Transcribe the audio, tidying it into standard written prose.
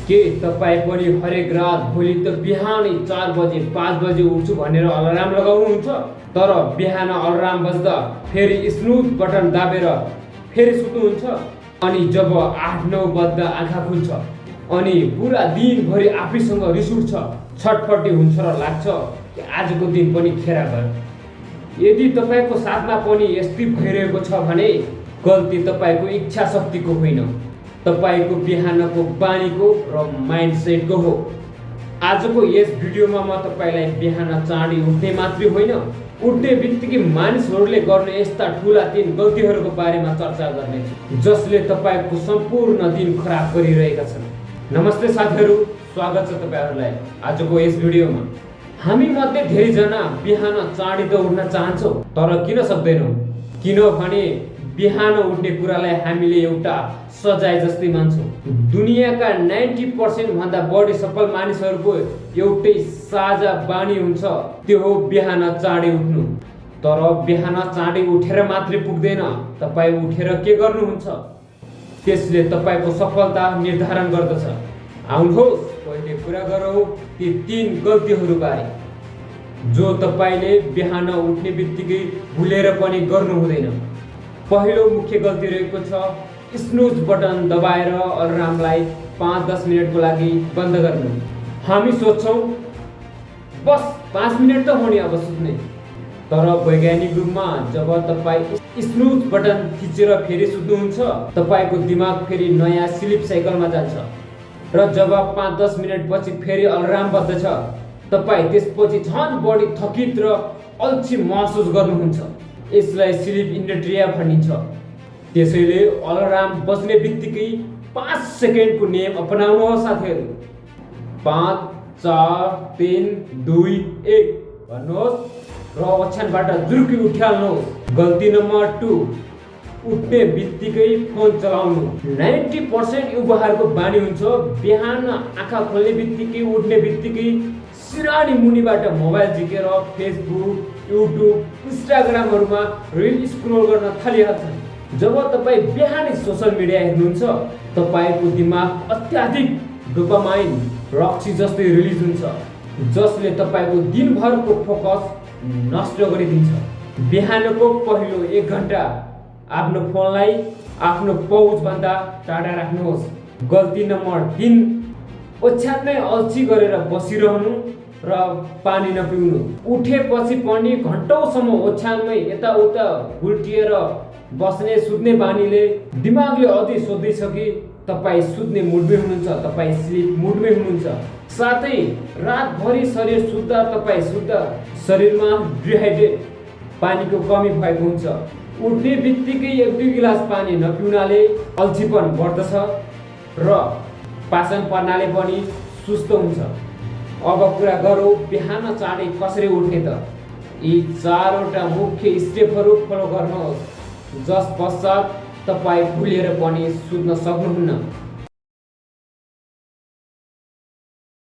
के तपाईँ पनि हरेक रात भोलि त बिहानै 4 बजे 5 बजे उठ्छु भनेर अलार्म लगाउनुहुन्छ, तर बिहान अलार्म बज्दा फेरि स्नुज बटन दाबेर फेरि सुत्नुहुन्छ, अनि जब 8-9 बज्दा आँखा खुल्छ अनि पुरा दिनभरि आफैसँग रिस उठ्छ, छटपटी हुन्छ र लाग्छ कि आजको दिन पनि खेरा गयो। यदि तपाईँको साथमा पनि यस्तै भइरहेको छ भने गल्ती तपाईँको इच्छा शक्तिको होइन, तपाईँको बिहानको बानीको र माइन्डसेटको हो। आजको यस भिडियोमा म तपाईँलाई बिहान चाँडै उठ्ने मात्रै होइन, उठ्ने बित्तिकै मानिसहरूले गर्ने यस्ता ठुला 3 गल्तीहरूको बारेमा चर्चा गर्नेछु जसले तपाईँको सम्पूर्ण दिन खराब गरिरहेका छन्। नमस्ते साथीहरू, स्वागत छ तपाईँहरूलाई आजको यस भिडियोमा। हामी मध्ये धेरैजना बिहान चाँडै त उठ्न चाहन्छौँ, तर किन सक्दैनौँ? किनभने बिहान उठ्ने कुरालाई हामीले एउटा सजाय जस्तै मान्छौँ। दुनियाँका 90% भन्दा बढी सफल मानिसहरूको एउटै साझा बानी हुन्छ, त्यो हो बिहान चाँडै उठ्नु। तर बिहान चाँडै उठेर मात्रै पुग्दैन, तपाईँ उठेर के गर्नुहुन्छ त्यसले तपाईँको सफलता निर्धारण गर्दछ। आउनुहोस् पहिले कुरा गरौँ ती 3 गल्तीहरू बारे जो तपाईँले बिहान उठ्ने बित्तिकै भुलेर पनि गर्नु हुँदैन। पहिलो मुख्य गल्ती रहेको छ स्नुज बटन दबाएर अलार्मलाई 5-10 मिनटको लागि बन्द गर्नु। हामी सोच्छौँ बस 5 मिनट त हो नि अब सुत्ने, तर वैज्ञानिक रूपमा जब तपाईँ स्नुज बटन थिचेर फेरि सुत्नुहुन्छ, तपाईँको दिमाग फेरि नयाँ स्लिप साइकलमा जान्छ र जब 5-10 मिनटपछि फेरि अलार्म बज्दछ, तपाईँ त्यसपछि झन् बढी थकित र अल्छी महसुस गर्नुहुन्छ। यसलाई स्लिप इन्ड्रिया भनिन्छ। त्यसैले अलार्म बज्ने बित्तिकै 5 सेकेन्डको नियम अपनाउनुहोस् साथीहरू। 5 4 3 2 1 भन्नुहोस् र ओछ्यानबाट जुर्की उठिहाल्नुहोस्। गल्ती नम्बर 2, उठ्ने बित्तिकै फोन चलाउनु। 90% युवाहरूको बानी हुन्छ बिहान आँखा खोल्ने बित्तिकै उठ्ने बित्तिकै सिरानी मुनिबाट मोबाइल झिकेर फेसबुक, युट्युब, इन्स्टाग्रामहरूमा रिल स्क्रोल गर्न थालिहाल्छन्। जब तपाईँ बिहानै सोसल मिडिया हेर्नुहुन्छ, तपाईँको दिमाग अत्याधिक डोपामाइन रक्सी जस्तै रिलिज हुन्छ, जसले तपाईँको दिनभरको फोकस नष्ट गरिदिन्छ। बिहानको पहिलो 1 घन्टा आफ्नो फोनलाई आफ्नो पहुँचभन्दा टाढा राख्नुहोस्। गल्ती नम्बर 3, ओछ्यानमै अल्छी गरेर बसिरहनु र पानी नपिउनु। उठेपछि पनि घन्टौँसम्म ओछ्यानमै यताउता उल्टिएर बस्ने सुत्ने बानीले दिमागले अझै सोध्दैछ कि तपाईँ सुत्ने मुडमै हुनुहुन्छ, तपाईँ स्लिप मुडमै हुनुहुन्छ। साथै रातभरि शरीर सुत्दा तपाईँ सुत्दा शरीरमा डिहाइड्रेट पानीको कमी भएको हुन्छ। उठ्ने बित्तिकै 1-2 गिलास पानी नपिउनाले अल्छीपन बढ्दछ र पाचन प्रणाली पनि सुस्त हुन्छ। अब कुरा गरौँ बिहान चाँडै कसरी उठ्ने त। यी 4वटा मुख्य स्टेपहरू फलो गर्नुहोस्, जस पश्चात तपाईँ भुलेर पनि सुत्न सक्नुहुन्न।